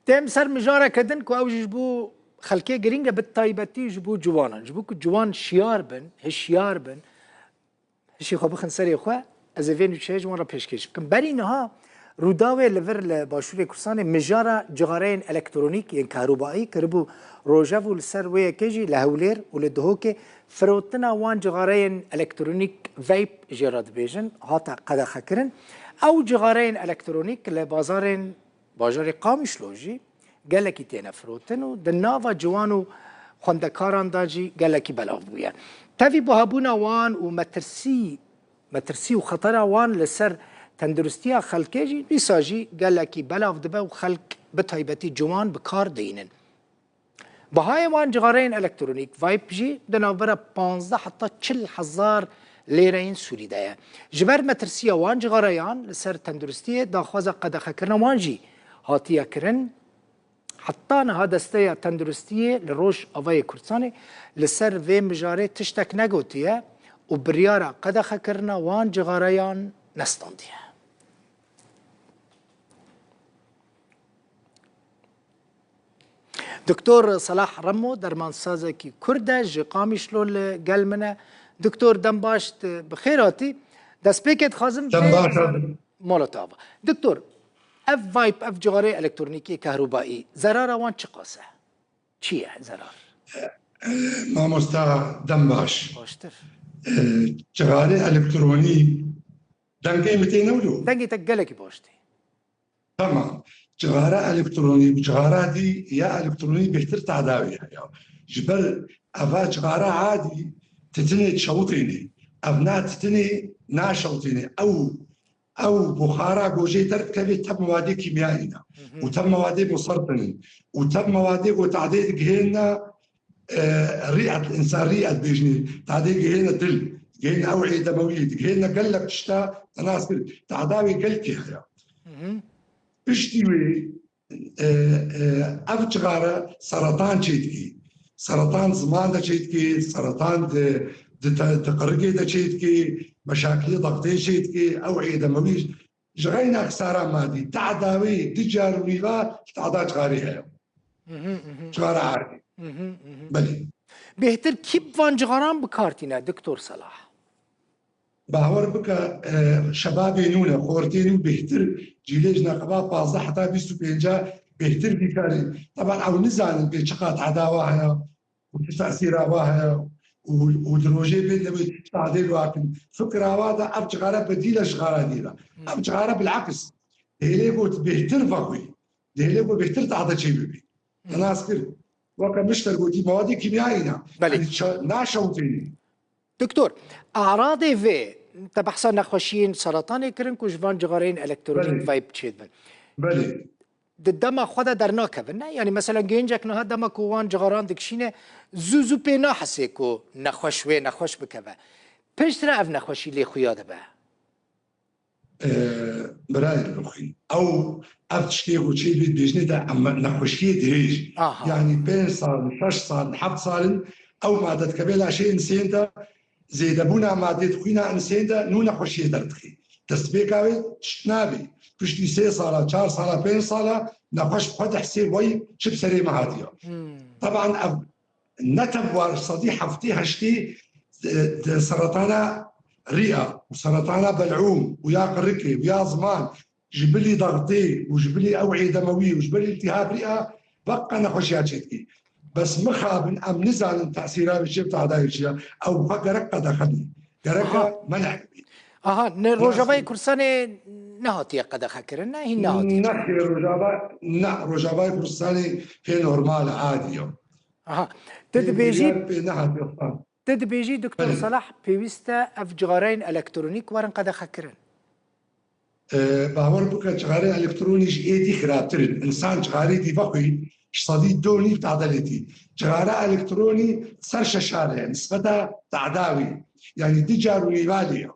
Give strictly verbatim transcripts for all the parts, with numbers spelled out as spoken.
Têm ser mijareke din ku ew jî ji bo xelkê girîng e, bi taybetî ji bo ciwanan. Ji bo ku ciwan şiyar bin, hişyar bin, hişê xwe bixin serê xwe, ez ê vê nûçeyê ji wan re pêşkêş bikim. Berî niha Rûdawê li vir li Başûrê Kurdistanê mijara cixareyên elektronîk yên kehrûbayî kiribû rojev û li ser wê yekê jî li Hewlêr û li Duhokê firotina wan cixareyên elektronîk, vape jê re dibêjin, hate qedexekirin. Ew cixareyên elektronîk li bazarên bajarê Qamişlo jî gelekî têne firotin û di nava ciwan û xwendekaran de jî gelekî belav bûye. Tevî buhabûna wan û metirsî, metirsî û xetera wan li ser tenduristiya xelkê jî dîsa jî gelekî belav dibe û xelk, bi taybetî ciwan, bi kar dihînin. Bihayê wan cixareyên elektronîk, vape, jî di navbera panzdeh heta çil hezar lêreyên Sûrî de ye. Ji ber metirsiya wan cixareyan li ser tenduristiyê, daxwaza qedexekirina wan jî hatiye kirin. Heta niha Desteya Tenduristiyê li Rojavayê Kurdistanê li ser vê mijarê tiştek negotiye û biryara qedexekirina wan cixareyan nestandiye. Doktor Selah Remo, dermansazekî Kurd e, ji Qamişlo li gel min e. Doktor, dem baş, tu bi xêr hatî. Destpêkê dixwazim Dem vê baş, mala te ava. Doktor, ev vape, ev cixarê elektronîkê, kehrûbayî, zerara wan çiqas e? Çi ye zerar? Mamosta, dem baş. Baştir. E, cixarê elektronî, dengê min tê ne wilo? Dengê te gelekî baş tê. Tamam. Cixara elektronî û cixara dî ya elektronî bêhtir tedawî heye. Ji ber eva cixara adî titinê çewtênê. Ev na titinê naşewtênê. Ew, ew buxara gojê derdikeve te mewadê kîmyayî ne. Hı hı. Û te mewadê musartin in. Û te mewadê ku tadê digihêne, e, rîet, însan rîet bêjinê, tadê gihêne dil, gihêne ew êdemewî, digihêne gelek tişta, te nas kir, tadawê gelkê heye. Hı hı. Piştî wê, e, e, ev cixare seretan çêdikî. Seretan ziman de çêdikî, seretan di, di, te, di qirikê de çêdikî, meşakilê dextê çêdikî, ew êdemewî. Ji xeyna xisara madî, tadawê di car û nîva tada cixarê heye. Mhm, mhm. Cixara erdî. Mhm, mhm. Belê. Bêhtir kî bi van cixaran bi kar tîne, Doktor Selah? Bawer bike, e, şebabê nû ne, xortê nû bêhtir, cîlê ji neqeba pazdeh heta bîst û pênca bêhtir vî karî. Teban ew nizanin pê çiqat edawa heye, û çi tesîra wa heye, û, û di rojê bên de wê çi tadê li wa kin. Fikra wa de ev cixare bedîl e ji xara dî re. Hmm. Ev cixare bil'aks. Dihêlê got bêhtir vexwî. Dihêlê got bêhtir tade çê bibî. Hmm. Nas kir. Weke min ji te gotî, mewadê kîmyayî ne. Belê. Yanî ça-, naşewitênî. Doktor, e'radê vê, te behsa nexweşiyên seretanê kirin ku ji van cixareyên elektronîk Belê. vape çêdibin. Belê. Di dema xwe de dernakevin, ne? Yanî mesela gêncek niha dema ku wan cixaran dikişîne, zû zû pê nahesê ku nexweş wê nexweş bikeve. Piştre ev nexweşî lê xuya dibe. Ee, birayê min xwîn. Ew, ev tiştê ku çê bê dibêjinê de em nexweşiyê dirêj. Aha. Yanî pênc sal, şeş sal, heft sal in, ew made dikeve laşê insên de, zêdebûna madê di xwîna insên de nû nexweşiyê derdixî. Destpêka wê tişt nabî. Piştî sê sala, çar sala, pênc sala nexweş bi xwe dihsê wey çi bi serê me hatiye. Hmm. Teban ev ne tev war sedî heftê heştê, e, de seretana riya û seretana bel'ûm û ya qirikê û ya ziman ji bilî dextê û ji bilî ew êdemewî û ji bilî îltîhab riya beqa nexweşiya çêdikî. Bes mixabin em nizanin tesîra wê çi, tadayê çi ye. Ew xwe gerek qedexe bî. Gerek Aha. meneh bî. Aha, ne Xulase. Rojavayê Kurdistanê nehatiye qedexekirin, ne? Hîn nehatiye. Nexêr Rojava, ne, Rojavayê Kurdistanê pê normal e, adî ye. Aha. Te Pê dibêjî, biryar pê nehatiye xwe. Te dibêjî, Doktor Belê. Selah, pêwîst e ev cixareyên elektronîk werin qedexekirin. E, bawer bike, cixareyên elektronî ji êdî xirabtir in. Însan cixarê dî vexwî, ji sedî do nîv tade lê tî. Cixara elektronî ser şeşan e, nisbeta tada wî. Yanî di car û nîva lê ye.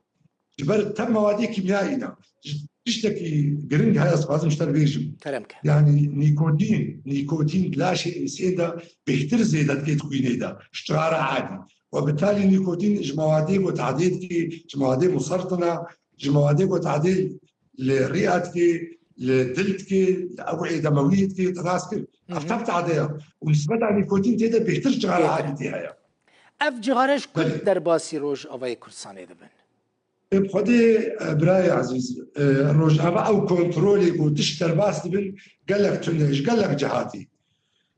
Ji ber tev mewadê kîmyayî ne. Ji tiştekî giring heye, ez dixwazim ji te re bêjim. Kerem ke. Yanî nîkotîn, nîkotîn di laşê insên de bêhtir zêde dike di xwînê de. Ji cixara adî. We bi talî nîkotîn ji mewadê ku tadê dike, ji mewadê musertina, ji mewadê ku tadê li riya dike, li dil dike, li ewê demewiyê dike, te nas kir. Ev tep tade ye. Û nisbeta nîkotîn tê de bêhtir cixara Bêhtir. Alî tê heye. Ev cixare ji ku Belê. Derbasî Rojavayê Kurdistanê dibin? Ê bi Xwedê, e, birayê ezîz, e, Rojava ew kontrolê ku tişt derbas dibin gelek tune, ji gelek cihatî.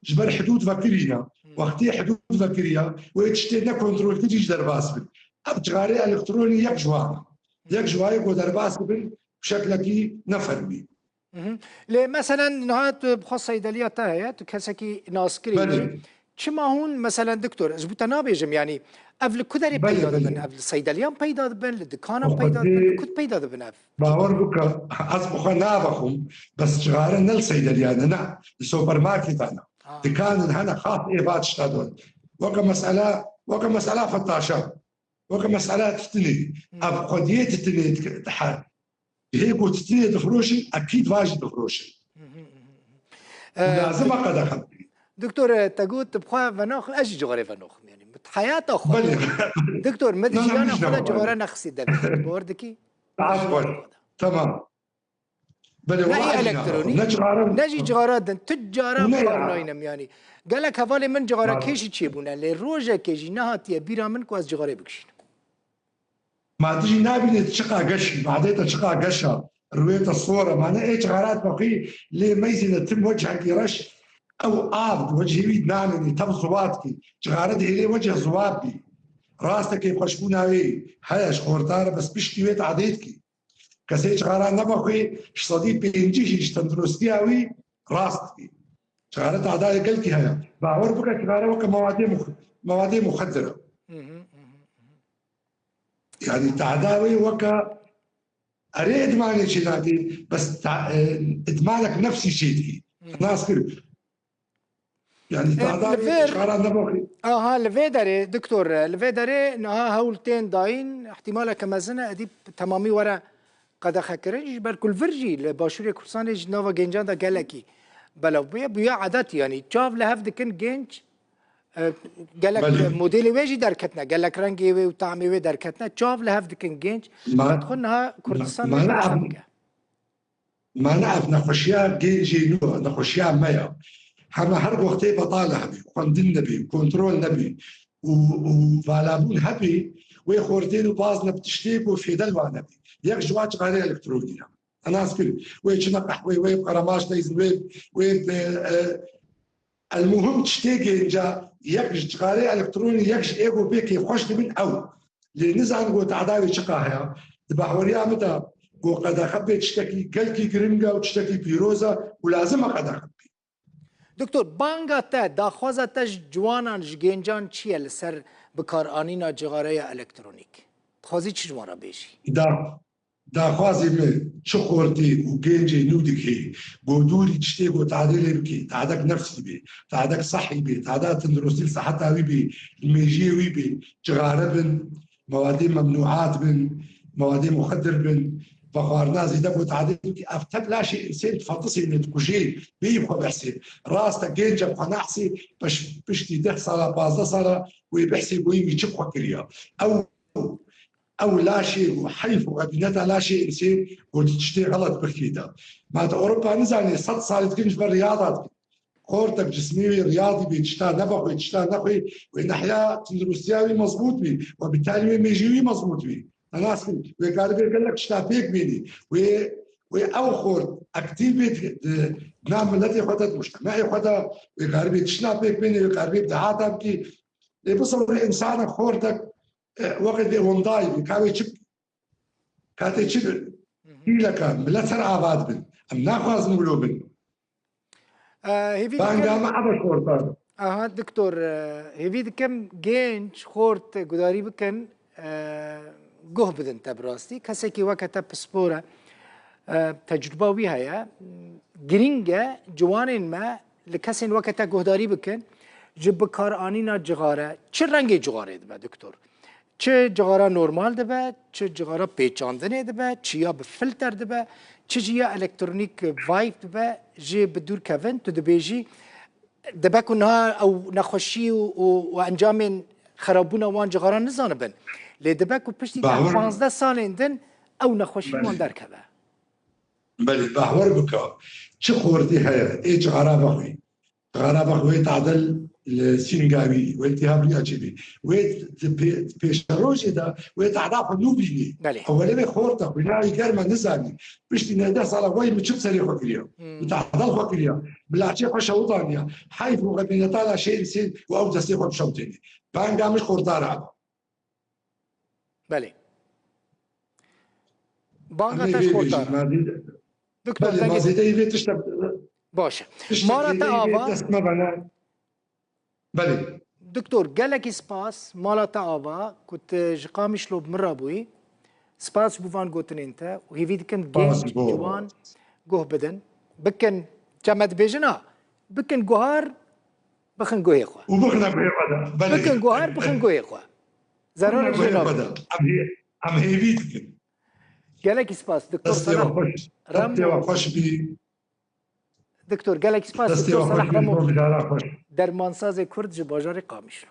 Ji ber hidûd vekirî ne. Wextê hidûd vekiriya, wê tiştê nekontrolkirî ji derbas bin. Ev cixarê elektronî yek ji wan e. Yek ji wayê ku derbas dibin, bi şeklekî nefermî. Mhm. Lê meselen niha tu bi xwe seydeliya te heye, tu kesekî naskirî Belê. Yî. Çima hûn, meselen, doktor, ez bo te nabêjim, yanî ev li ku derê Belê, peyda dibin? Belê. Ev li seydeliyan peyda dibin, li dikanan Xwe peyda dibin, li dê ku peyda dibin ev? Bawer bike, ez bi xwe navexwim, bes cixare ne li seydeliyan e, ne, li supermarketan e. Ha. Dikanin hene xas êva tişta don. Weke mesela, weke mesela fettaşa. Weke mesela titinê. Hmm. Ev xwediyê titinê dik-, dihe. Cihê ku titinê dixroşin, ekîd va jî dixroşin. Hı hı, hı hı. Û Ee, lazim e qedexe bikî. Doktor, e, te got, tu bi xwe venaxim, ez jî cixarê venaxim, yanî, min heyata xwe Belê. Doktor, min di Na, na, jiyana min jî xwe de nevenaxim. Cixare nexistî devê. Bawer dikî? Saet xwe. Tamam. Belê, Ne wahid elektronîk, ne cixare ne jî cixara din. Tu cara Ne ya. Kar naynim, yanî. Gelek hevalê min cixara Bawer. Kêşî çêbûne, lê rojekê jî nehatiye bîra min ku ez cixarê bikişînim. Ma tu jî nabînî tu çiqa geş î, madê te çiqa geş e, rûyê te sor e, ma ne ê cixara dixwî, lê meyzîne tim wecihekî reş, ew av di wecihê wî nanînî, tev ziwa dikî. Cixare dihêlê wecih ziwa bî. Rast e kêfxweşbûna wê heye, ji xortar e, bes piştî wê tadê dikî. Kesê cixara nevexwê, ji sedî pêncî jî ji tenduristiya wî rast dikî. Cixare tadayê gelkî heye. Bawer bike cixare weke mewadê mux-, mewadê muxedir e. Hı hı, hı hı, hı hı. Yanî tahda wê weke erê idmanê çênakê, bes ta-, e, idmanek nefsî çêdikî. Hı hı. Nas kir. Yanî E, tahda li wê vêr, çara neboxî. Aha, li vê derê, doktor, li vê derê niha hewl tên dayîn, ihtimaleke mezin e, edî bi temamî were qedexekirin. Ji ber ku li vir jî li Başûrê Kurdistanê ji nava gencan de gelekî belav bûye, bûye edet, yanî çav li hev dikin genc, E, gelek Belê. Modelê wê jî derketine, gelek rengê wê û tamê wê derketine. Çav li hev dikin genc. Ma-, Qet xwe niha ma-, Kurdistan ma wê ne qedexe ev-, bike. Ma ne ev nexweşiya gencê nû, nexweşiya me ya. Heme her wextê betal hebî, xwendin nebî, kontrol nebî û, û valabûn hebî, wê xortên û bazne bi tiştê ku fêde li wan nebî. Yek ji wan cixarê elektronî ye. Nas kir. Wê çine qehwê, wê qeremaş deyzin, wê, wê, e, e, elmuhim tiştê gênca yek ji cixarê elektronî, yek ji ê ku pê kêfxweş dibin ew. Lê nizan ku tahda wê çiqa heye. Di bahweriya min de ku qedexe bê tiştekî gelkî giring e û tiştekî pîroz e û lazim e qedexe bibî. Doktor, banga te, daxwaza te ji ciwanan, ji gêncan çi ye li ser bikaranîna cixareya elektronîk? Dixwazî çi ji wan re bêjî? Da, daxwazê min çi xortê û gencê nû dikê, godûrî tiştê ku tadê lê bikê, tadek nefsî bê, tadek sehî bê, tada tenduristî li seheta wî bê, li mêjiyê wî bê, cixare bin, mewadê memnûat bin, mewadê muxedir bin, vexwarina zêde ku tadê bikî, ev tek laşê insên difetisê, dikujê, bêyî bi xwe behsê. Rast e, gencek xwe nehsê, peş-, piştî deh sala, pazdeh sala wê behsê goyî wî çi bi xwe kiriya. Ew, ew laşê û heyf û xebîneta laşê insên ku tu tiştê xelet bixî de. Ma di Ewropa nizanê sed salî dikin ji ber riyada dikin. Xortek cismê wê riyadî bê, tişta nebexwê, tişta nexwê, wê nehiya tenduristiya wî mezbût bî, we bitalî wê mêjî wî mezbût bî. Te nas kir, wê karibê gelek tişta pêk bînî. Wê, wê ew xort aktîf bê di, di nav miletê xwe de, di mujtemeyê xwe de, wê karibê tişta pêk bînî, wê karibê bi dehata bikî. Lê bisewre însanek xortek, e, weke dê wendayî bî, ka wê çi, ka tê çi Hı hı. Hîleka, milet ser ava dibin. Em naxwazin wilo bin. E, hêvî Banga dikim, me ev e xortar. Aha, doktor, e, hêvî dikim genç, xort gudarî bikin, e, guh bidin te bi rastî. Kesekî weke te pispor e, e, tecrûba wî heye. Girîng e ciwanên me li kesên weke te guhdarî bikin, ji bikaranîna cixare, çi rengê cixarê dibe, doktor? Çi cixara normal dibe, çi cixara pêçandinê dibe, çi ya bi filter dibe, çi jî ya elektronîk vape dibe, jê bi dûr kevin, tu dibêjî, dibe ku niha ew nexweşî û, û, û encamên xerabûna wan cixaran nizanibin. Lê dibe ku piştî deh Bawer. Panzdeh salên din ew nexweşî Belê. Wan derkeve. Belê, bahwer bike. Çi xortî heye, ê cixara vexwî. Cixara vexwî wê tadil li Sîngawî, wê tîha bîya çi bî. Wê di pê-, pêşerojê de, wê tahda xwe nû bînî. Belê. Ewelê wê xorta xwe, navî germe nizanî. Piştî neh deh sala wey min çi bi serê xwe kiriya. Hmm. Bi tahda xwe kiriya. Bi laçê xwe şewitaniya. Heyf û xebîneta laşê insên û ew destê xwe bişewtênî. Banga min xortara. Belê. Banga Em ê te ji vê xortar. bêjin, ma zêde-, Doktor belê, ma Zengîn. zêdeyî vê tişta, Baş e. tişta Mala te zêdeyî vê ava. dest me bana. Belê. Doktor, gelekî spas. Mala te ava ku tu ji Qamişlo bi min re bûyî. Spas ji bo van gotinên te û hêvî dikim Spas genç, bo. ciwan guh bidin. Bikin, çeme dibêjin ha, bikin guhar, bixin guhê xwe. Û bixine guhê xwe de. Belê. Bikin guhar, bixin guhê xwe. Zerarê Bixine jê guhê xwe nabe. de. Em hê-, em hêvî dikin. Gelekî spas, Doktor Destê we Salah. xweş. Remo. Destê we xweş bî. Doktor, gelekî spas, Destê Doktor we xweş Salah bî, Remo. Mijara xweş. Dermansazê Kurd ji bajarê Qamişlo.